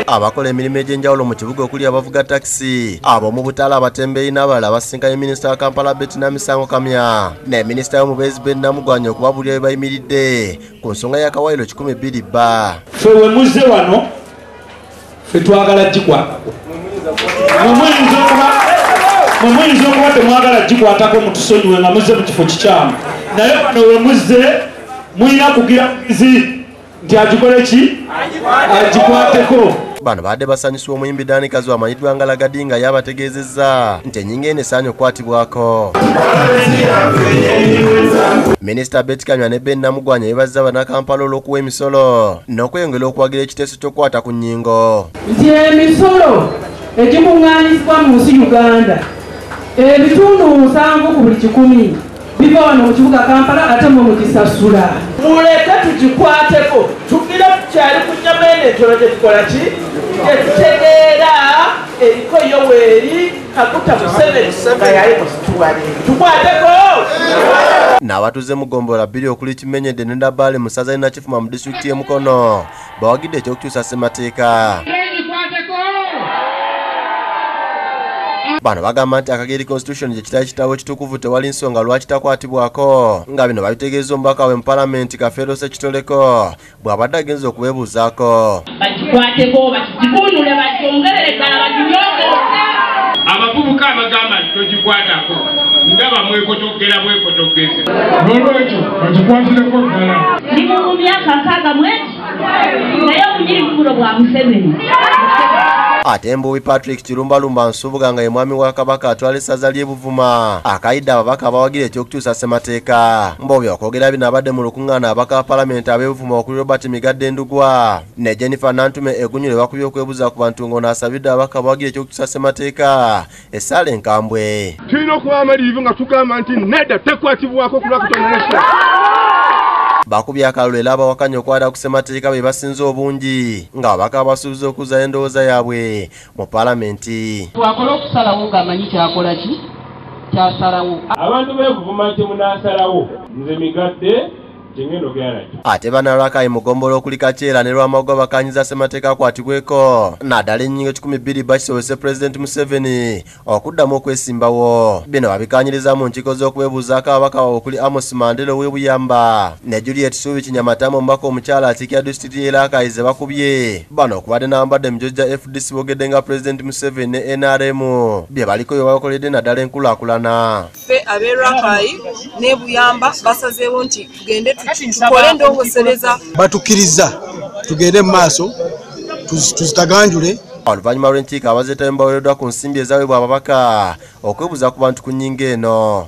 Abakola emirimu egy'enjawulo mu kibuga okuli abavuga takisi, ab'omu butale, abatembeeyi n'abalala basinkanye minisita wa Kampala Betty Namisango Kamya ne minisita w'omubeezi Ben Namugwanya okubabuulira bwe bayimiridde ku nsonga ya kawaayiro 12 bba. Ffe we muzze wano ffe twagala gikwatako. Mwe muyinza okuba temwagala gikwatako, mutusonyiwe nga muzze mu kifo kikyamu, naye wano we muzze mulina kugira bugizi nti agikole ki, agikwateko. Bano baadde basanyusibwa omuyimbi Dani Kazu amanyiddwa nga Lagadi nga yabategeezezza nti ennyingo eno esaanye okukwatibwako. Minisita Betty Kamya ne Ben Namugwanya yeebazza Bannakampala olw'okuwa emisolo n'okweyongera okuwagira ekiteeso ky'okukwata ku nnyingo. Nti emisolo egikuŋŋaanyizibwa mu nsi Uganda, ebitundu 70 ku buli 100 biva wano mu kibuga Kampala, ate mwe mugisasula. Muleke tugikwateko, tugire tukyali ku nnyama eno entono gye tukola ki, gye tutegeera eriko Yoweri Kaguta Museveni nga yali musituwale, tukwateko. N'abatuuze mu ggombolola bbiri okuli Kimenyedde ne Nabaale mu ssaza ly'e Nakifuma mu disitulikiti y'e Mukono bawagidde ekyokukyusa ssemateeka. Bano bagamba nti akageri constitution gye kitali kitabo kitukuvu, tewali nsonga lwaki takwatibwako, nga bino babitegeeza omubaka we mu palamenti Kafeero Ssekitoleko bw'abadde agenza okubeebuuzaako. Bakikwateko, bakigikunule, bakyongerere ddala, bakinyongere. Abavubuka abagamba nti togikwatako, ndaba mwekotogera bwekotogezi. N'olwekyo bagikwatireko ddala. Ndi mu myaka 61, naye obunyirivu buno bwa Museveni. Ate Mbubi Patrick Kirumbalumba Nsubuga nga ye mwami wa Kabaka atwala essaza ly'e Buvuma akayidde ababaka abawagira ekyokukyusa ssemateeka. Mbobi okwogera bino abadde mu lukuŋŋaana ababaka ba palamenti ab'e Buvuma okuli Robert Migadde Ndugwa ne Jennifer Nantume Egunyule bakubye okwebuuza ku bantu, ng'ono asabidde ababaka abawagira ekyokukyusa ssemateeka essaala enkambwe. Tulina okuba amalirivu nga tugamba nti nedda, tekwatibwako ku lwa Katonda nation. Bakubye akalulu era abawakanya okwata ku ssemateeka be basinze obungi, ng'ababaka abasuubiza okuzzayo endowooza yaabwe mu palamenti. Twakole okusalawo ng'amanyi kyakola ki, kyasalawo. Abantu b'e Buvuma nti munaasalawo, nze Migadde kyengenda ogera nakyo. Ate bannalwakayi mu ggombolola okuli Kakyera ne Lwamaggwa bakanyiza ssemateeka akwatibweko, naddala ennyingo 12 bakisobose Pulezidenti Museveni okuddamu okwesimbawo. Bino babikanyiriza mu nkiiko z'okwebuuzaako ababaka baabwe okuli Amos Mandela ow'e Buyamba ne Juliet Suubi Kinyamatamu, omubaka omukyala akiikira disitulikiti y'e Rakai ze bakubye. Bano okubadde n'abambadde emijoozi gya FDC boogedde nga Pulezidenti Museveni ne NRM bye baliko bye babakoledde, naddala enkulaakulana. Ffe ab'e Rakai ne Buyamba basazeewo nti tugende tukole endongosereza. Batukkiriza tugende mu maaso tuzitaganjule. Oluvannyuma lw'enkiiko, abazeetayo bawereddwa ku nsimbi ezaweebwa ababaka okwebuuza ku bantu ku nnyingo eno.